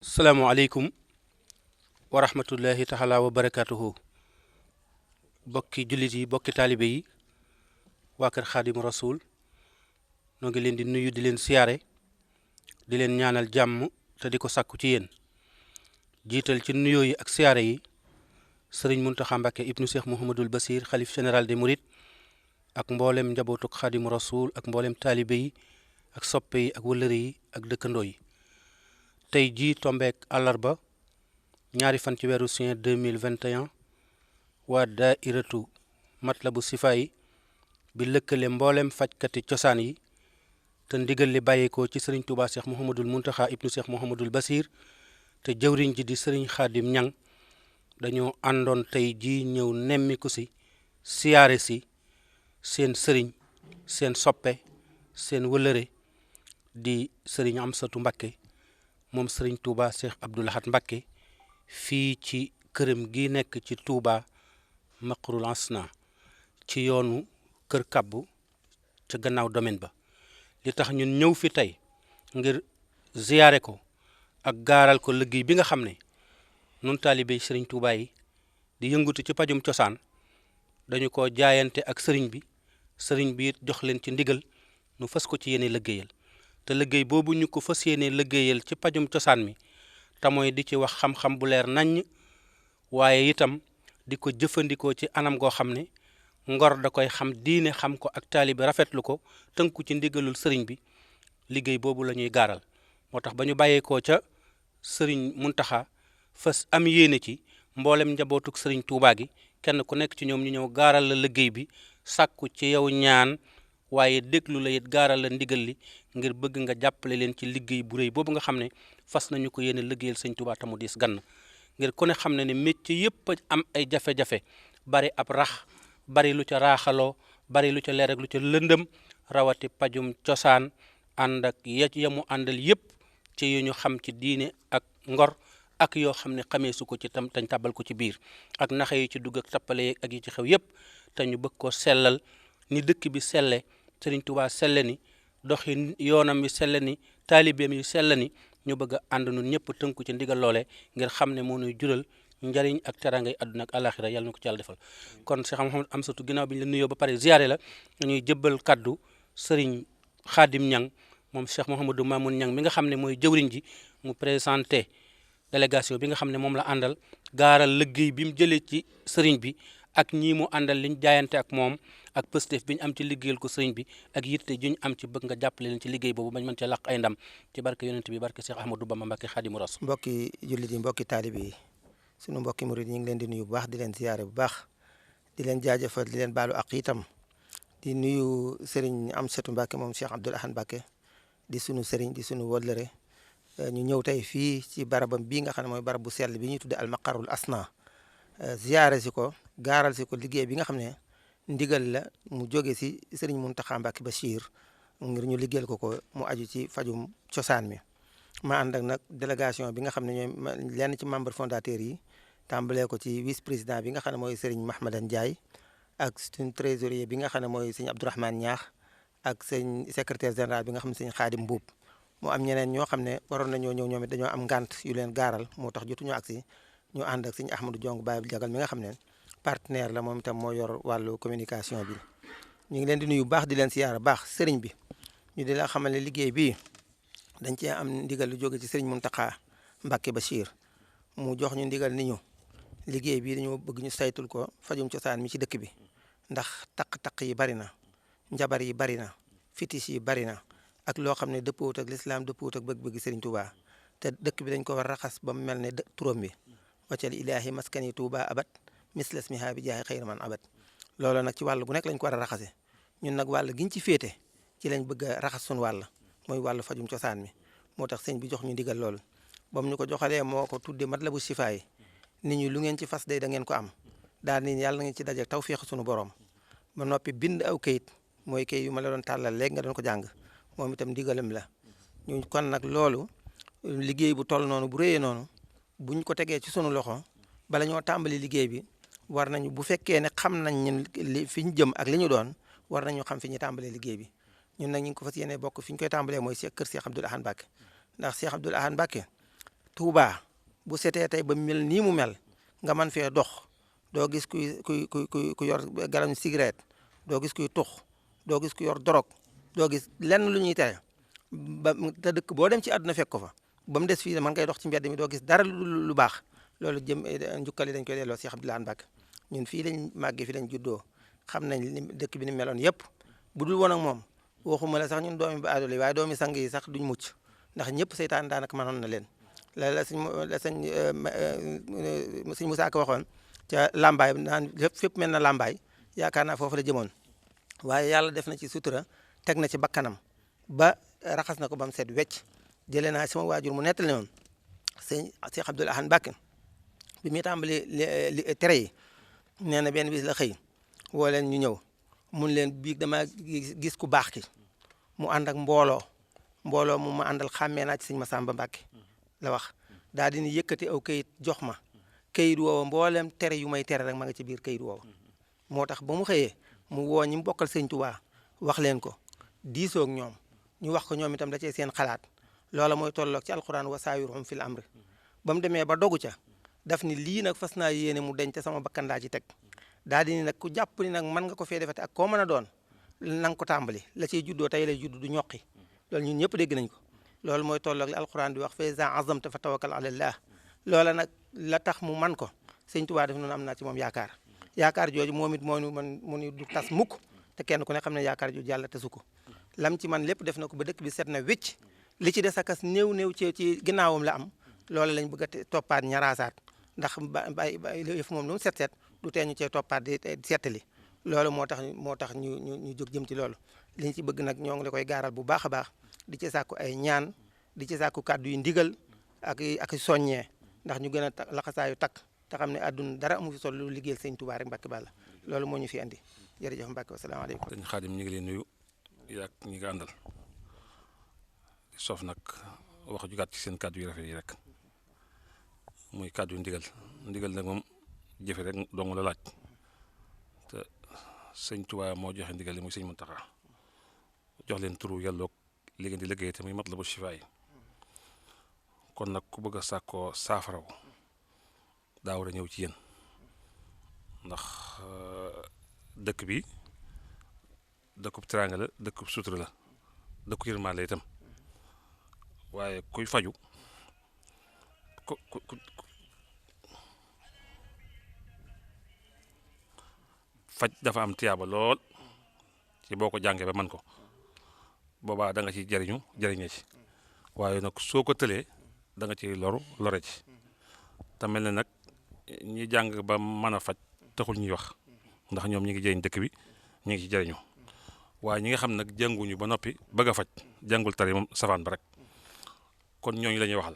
salaamaaleykum wa rahmatullahi taala wa barakatuhu bokki jullit yi bokki taalibe yi waa kër Xaadimu Rasuul noo ngi leen di nuyu di leen siyaare di leen ñaanal jàmm te di ko sàkku ci yéen jiital ci nuyoo yi ak siyaare yi sëriñ Muntaxa Mbàkke ibnu Cheikh Mouhamadul Basir xalif général des Mourides ak mboolem njabootuk Xaadimu Rasuul ak mboolem taalibe yi ak soppe yi ak wëllëre yi ak dëkkandoo yi tey jii tombeek àllarba ñaari fan ci weeru juin 2021 waa daairatu matlabu sifa yi bi lëkkale mboolem fajkati cosaan yi te ndigal li bàyyeekoo ci sëriñ Touba Cheikh Mouhamadul Muntaxa ibnu Cheikh Mouhamadul Basir te jëwriñ ji di sëriñ Xaadim Ñang dañoo àndoon tey jii ñëw nemmiku si siyaare si seen sëriñ seen soppe seen wëlëre di sëriñ Amsatu Mbakke moom sëriñ Touba Cheikh Abdou Lahad Mbakke fii ci këram gi nekk ci Touba Maqrul Asna ci yoonu kër kabbu ca gannaaw domaine ba li tax ñun ñëw fi tey ngir ziyaare ko ak gaaral ko liggéey bi nga xam ne nun taalibey sëriñ Touba yi di yëngutu ci pajum cosaan dañu ko jaayante ak sëriñ bi it jox leen ci ndigal nu fas ko ci yéene liggéeyal te liggéey boobu ñu ko fas yéene liggéeyal ci pajum cosaan mi te mooy di ci wax xam-xam bu leer naññ waaye itam di ko jëfandikoo ci anam goo xam ne ngor da koy xam diine xam ko ak taalibe rafetlu ko tënku ci ndigalul sëriñ bi liggéey boobu la ñuy gaaral moo tax ba ñu bàyyeekoo ca sëriñ Muntaxa fas am yéene ci mboolem njabootuk sëriñ Touba gi kenn ku nekk ci ñoom ñu ñëw gaaral la liggéey bi sàkku ci yow ñaan waaye déglu la it gaaral la ndigal li ngir bëgg nga jàppale leen ci liggéey bu rëy boobu nga xam ne fas nañu ko yéene liggéeyal sëñ Touba tamu diis gann ngir ku ne xam ne métier yëpp am ay jafe-jafe bari ab rax bari lu ca raaxaloo bari lu ca leer ak lu ca lëndëm rawati pajum cosaan ànd ak ya mu àndal yëpp ci yu ñu xam ci diine ak ngor ak yoo xam ne xamee su ko ci tam tañ tabal ko ci biir ak naxa yi ci dugg ak tappale ak yi ci xew yëpp te ñu bëgg ko sellal ni dëkk bi selle sëriñ Touba selle ni doxi yoonam yi selle ni taalibeem yi selle ni ñu bëgg a ànd nun ñëpp tënku ci ndigal loole ngir xam ne moo nuy jural njariñ ak terangay àdduna ak alaxira yàlla na ko ci yàlla defal kon Cheikh Mouhamed Amsatou ginnaaw bi ñu la nuyoo ba pare ziyaare la dañuy jëbbal kaddu sëriñ Xaadim Ñang moom Cheikh Mouhamadou Mamoun Ñang mi nga xam ne mooy jëwriñ ji mu présenté délégation bi nga xam ne moom la àndal gaaral liggéey bi mu jëlee ci sëriñ bi ak ñii mu àndal liñ jaayante ak moom ak pëstef bi ñu am ci liggéeyal ko sëriñ bi ak yitte ju ñu am ci bëgg nga jàppale leen ci liggéey boobu bañ mën cee laq ay ndam ci barke yonent bi barke Cheikh Ahmadou Bamba Mbacké Khadimu Rasul mbokki jullit yi mbokki taalibe yi sunu mbokki murid ñu ngi leen di nuyu bu baax di leen ziyaare bu baax di leen jaajëfal di leen baalu ak itam di nuyu sëriñ Amsatu Mbacké moom Cheikh Abdou Lahad Mbacké di sunu sëriñ di sunu wëllëre ñu ñëw tey fii ci barabam bii nga xam ne mooy barab bu sell bi ñuy tudde Al-Maqarul Asna ziyaare si ko gaaral si ko liggéey bi nga xam ne ndigal la mu jóge si sëriñ Muntaxa Mbàkke Bachir ngir ñu liggéeyal ko mu aju ci fajum cosaan mi ma ànd ak nag délégation bi nga xam ne ñooy lenn ci membre fondateur yi tàmbalee ko ci vice président bi nga xam ne mooy sëriñ Mahmadan Ndiaye ak suñ trésorier bi nga xam ne mooy sëñ Abdourahmane Ñaax ak sëñ secrétaire général bi nga xam ne sëñ Xaadim Mbuub mu am ñeneen ñoo xam ne waroon nañoo ñëw ñoom it dañoo am ngànt yu leen gaaral moo tax jotuñu agsi ñu ànd ak sëñ Ahmadou Jong Baye Jagal mi nga xam ne partenaire la moom itam moo yor wàllu communication bi ñu ngi leen di nuyu baax di leen siyaara baax sëriñ bi ñu di la xamal ne liggéey bi dañ cee am ndigal lu jóge ci sëriñ Muntaxa Mbàkke Bachir mu jox ñu ndigal ni ñu liggéey bi dañoo bëgg ñu saytul ko fajum cosaan mi ci dëkk bi ndax taq-taq yi bari na njabar yi bari na fitis yi bari na ak loo xam ne dëppoowut ak lislaam dëppoowut ak bëgg-bëgg sëriñ Touba te dëkk bi dañ ko war raxas ba mu mel ne turam bi waccal ilaahi maskani Touba abat mislas miha bi jaaxe xëyra man abat loolu nag ci wàll gu nekk lañ ko war a raxase ñun nag wàll giñ ci féete ci lañ bëgg a raxas suñu wàll mooy wàllu fajum cosaan mi moo tax sëñ bi jox ñu ndigal loolu ba mu ñu ko joxalee moo ko tudde matlabu sifa yi nit ñi lu ngeen ci fas day da ngeen ko am daal ni yàlla na ngeen ci daje tawfeex suñu borom ba noppi bind aw kayit mooy kayit yu ma la doon tàllal léegi nga doon ko jàng moom itam ndigalam la ñu kon nag loolu liggéey bu toll noonu bu réyee noonu buñ ko tegee ci sunu loxo bala ñoo tàmbali liggéey bi war nañu bu fekkee ne xam nañ ñun fi ñu jëm ak li ñu doon war nañu xam fi ñu tàmbalee liggéey bi ñun nag ñu ngi ko fas yéene bokk fi ñu koy tàmbalee mooy kër Cheikh Abdoul Ahad Mbacké ndax Cheikh Abdoul Ahad Mbacké Touba bu setee tey ba mel nii mu mel nga man fee dox doo gis ku yor galam cigarette doo gis kuy tux doo gis ku yor dorog doo gis lenn lu ñuy tere ba te dëkk boo dem ci àdduna fekk ko fa ba mu des fii man ngay dox ci mbedd mi doo gis dara lu baax loolu njukkal yi dañ koy delloo Cheikh Abdoul Ahad Mbacké ñun fii lañ màggee fii lañ juddoo xam nañ li dëkk bi ni meloon yëpp bu dul woon ak moom waxuma la sax ñun doomi ba aadolo yi waaye doomi sang yi sax duñ mucc ndax ñëpp seytaan daanaka mënoon na leen sëñ Musaa Ka waxoon ca Lambaay naan fépp mel na Lambaay yaakaar naa foofu la jëmoon waaye yàlla def na ci sutura teg na ci bakkanam ba raxas na ko ba mu set wecc jëlee naa sama waajur mu nettali moom sëñ Cheikh Abdoul Ahad Mbacké bi muy tàmbali tere yi nee na benn bis la xëy woo leen ñu ñëw mun leen biig dama gis ku baax ki mu ànd ak mbooloo mu ma àndal xàmmee naa ci sëñ Massamba Mbacké la wax daal di ni yëkkati aw kayit jox ma kayit woowa mboolem tere yu may tere rek ma nga ci biir kayit woowa moo tax ba mu xëyee mu woo ñi mu bokkal sëñ Tuubaa wax leen ko diisoo ak ñoom ñu wax ko ñoom itam da cee seen xalaat loola mooy tolloog ci alquran wa saawirhum fil amri ba mu demee ba dogu ca daf ni lii nag fas naa yéene mu denc sama bakkan laa ci teg daal di ni nag ku jàpp ni nag mën nga ko fee defate ak koo mën a doon na nga ko tàmbali la ciy juddoo tey lay judd du ñoqi loolu ñun ñëpp dégg nañ ko loolu mooy tolloog li alquran di wax fa iza azamta fa tawakkal ala allah loola nag la tax mu man ko sëñ Tuubaa def noonu am naa ci moom yaakaar jooju moom it moo mu ni du tas mukk te kenn ku ne xam ne yaakaar jooju yàlla tasu ko lam ci man lépp def na ko ba dëkk bi set na wécc li ci des akas néew ci ginnaawam la am loola lañ bëgg a toppaat ñaraasaat ndax bay yëf moom lu mu set du tee ñu cee toppaat di settali loolu moo tax ñu jóg jëm ci loolu liñ ci bëgg nag ñoo ngi la koy gaaral bu baax a baax di ci sàkku ay ñaan di ci sàkku kàddu yu ndigal ak soññee ndax ñu gën a laxasaayu takk te xam ne àdduna dara amu fi solo lu liggéeyal sëñ Tuubaa rek Mbacké Balla loolu moo ñu fi andi jërëjëf Mbacké wasalaamaaleykum. sëñ Xaadim ñu ngi leen nuyu yaak ñi nga àndal soof nag wax ju gàtt ci seen kàddu yu rafet yi rek muy kàddu yu ndigal nag moom jëfe rek dong la laaj te sëñ Tuubaa moo joxe ndigal li muy sëñ Muntaxa jox leen turu yàlloog li ngeen di liggéey te muy Matlabu Chifaay kon nag ku bëgg a sàkkoo saafaraw daa war a ñëw ci yéen ndax dëkk bi dëkkub teraanga la dëkkub sutura la dëkku yërmaan la itam waaye kuy faju faj dafa am tiyaaba lool ci boo ko jàngee ba man ko boobaa da nga ci jëriñee ci waaye nag soo ko tëlee da nga ci lore ci te mel ne nag ñi jàng ba mën a faj taxul ñuy wax ndax ñoom ñi ngi jëriñ dëkk bi ñu ngi ci jëriñu waaye ñi nga xam nag jànguñu ba noppi bëgg a faj jàngul tari moom safaan ba rek kon ñooñu la ñuy waxal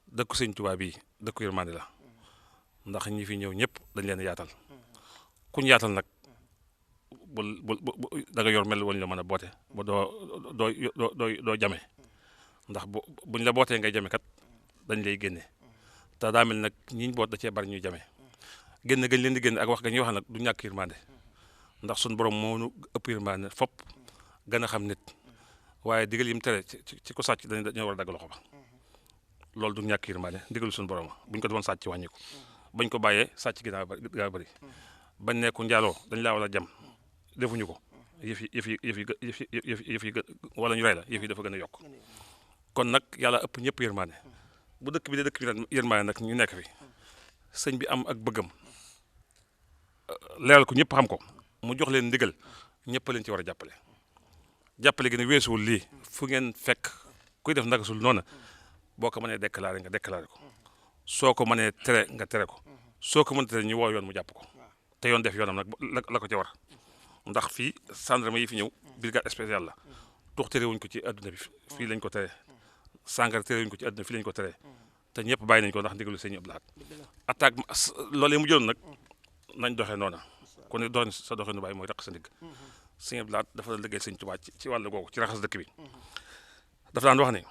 dëkku sëñ Tuubaa bii dëkku yërmande la ndax ñi fi ñëw ñëpp dañ leen yaatal kuñ yaatal nag da nga yor mel woon la mën a boote ba doo jame ndax buñ la bootee ngay jame kat dañ lay génne te daa mel nag ñiñ boot da cee bari ñuy jame génn gañ leen di génne ak wax ga ñuy wax nag du ñàkk yërmande ndax suñ borom moo nu ëpp yërmande fop gën a xam nit waaye digal yim tere ci ko sàcc dañoo war a dagg loxo ba loolu du ñàkk yërmande digalu suñu borom buñ ko defoon sàcc wàññi ko bañ ko bàyyee sàcc gi daa bëri bañ nekku njaaloo dañ laa war a jam defuñu ko yëf yi wala ñu rey la yëf yi dafa gën a yokk kon nag yàlla ëpp ñëpp yërmande bu dëkk bi de dëkk bi yërmande nag ñu nekk fi sëñ bi am ak bëggam leeral ko ñëpp xam ko mu jox leen ndigal ñëpp leen ci war a jàppale gi ne weesuwul lii fu ngeen fekk kuy def naka sul noona boo ko mënee déclaré nga déclaré ko soo ko mënee tere nga tere ko soo ko mënee tere ñu woo yoon mu jàpp ko te yoon def yoonam nag la ko ci war ndax fii gendarme yi fi ñëw brigade spéciale la tux tere wuñ ko ci adduna bi fii lañ ko tere sàngara tere wuñ ko ci adduna fii lañ ko tere te ñëpp bàyyi nañ ko ndax ndigalu sëñ Abdou Lahad attaque loolee mu jëloon nag nañ doxee noona ku ne doxin sa doxinu bàyyi mooy raq sa ndigg sëñ Abdou Lahad dafa la liggéey sëñ Tuubaa ci wàllu googu ci raxas dëkk bi dafa daan wax ne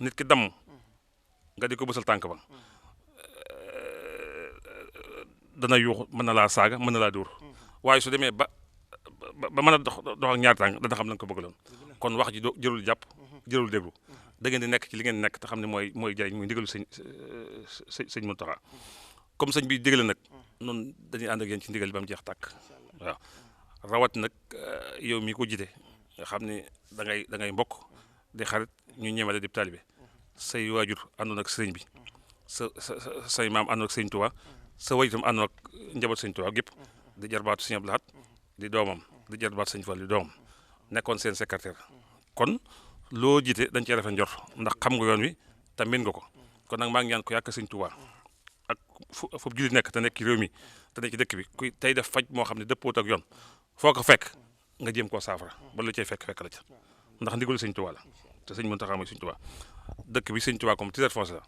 nit ki damm nga di ko bësal tànk ba dana yuuxu mën na laa saaga mën na laa dóor waaye su demee ba mën a dox ak ñaari tànk dana xam na nga ko bëggaloon kon wax ji jërul jàpp jërul déglu da ngeen di nekk ci li ngeen nekk te xam ne mooy jariñ muy ndigalu sëñ Mountakha comme sëñ bi digle nag noonu dañuy ànd ak yéen ci ndigal bi ba mu jeex tàkk waaw rawat nag yow mi ko jite nga xam ne da ngay mbokk di xarit ñu ñemale di taalibe say waajur àndoon ak sëriñ bi say maam àndoon ak sëñ Tuubaa sa wajuram àndoon ak njaboot sëñ Tuubaa gépp di jarbaatu sëñ Abdou Lahad di doomam di jarbaatu sëñ Fall di doomam nekkoon seen secrétaire kon loo jiite dañ cee rafet njort ndax xam nga yoon wi te min nga ko kon nag maa ngi ñaan ko yàq sëñ Tuubaa ak fu jullit nekk te nekk ci réew mi te nekk ci dëkk bi kuy tey def faj moo xam ne dëppoot ak yoon foo ko fekk nga jéem koo saafara ba lu cay fekk la ca ndax ndigalu sëñ Tuubaa la te sëñ Mountakha mooy sëñ Tuubaa dëkk bi sëñ Tuubaa comme titre foncier la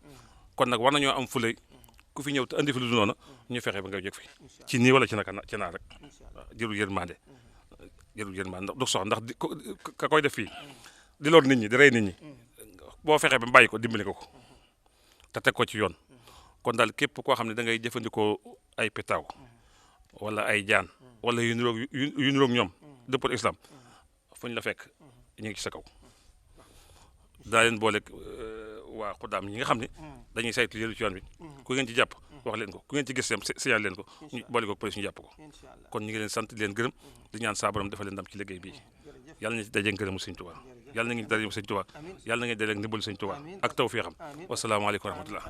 kon nag war nañoo am fulay ku fi ñëw te andi fi lu dul noonu ñu fexe ba nga jóg fi ci nii wala ci naka ci naa rek waaw jërul yërmande ndax du sox ndax ka koy def fii di lor nit ñi di rey nit ñi boo fexe ba bàyyi ko dimbali ko te teg ko ci yoon kon daal képp koo xam ne da ngay jëfandikoo ay pétaw wala ay jaan wala yu niroog ñoom dëppal islam fu ñu la fekk ñu ngi ci sa kaw daa leen boole waa xuddaam ñi nga xam ne dañuy saytu yëlu ci yoon bi ku ngeen ci jàpp wax leen ko ku ngeen ci gis signal leen ko ñu boole ko police ñu jàpp ko kon ñu ngi leen sant di leen gërëm di ñaan saa borom defal leen ndam ci liggéey bii yàlla na ci daje ngërëmu sëñ Tuubaa yàlla na ngeen daje sëñ Tuubaa yàlla na ngeen daje ndimbalu sëñ Tuubaa ak tawfiixam wasalaamaaleykum wa rahmatullah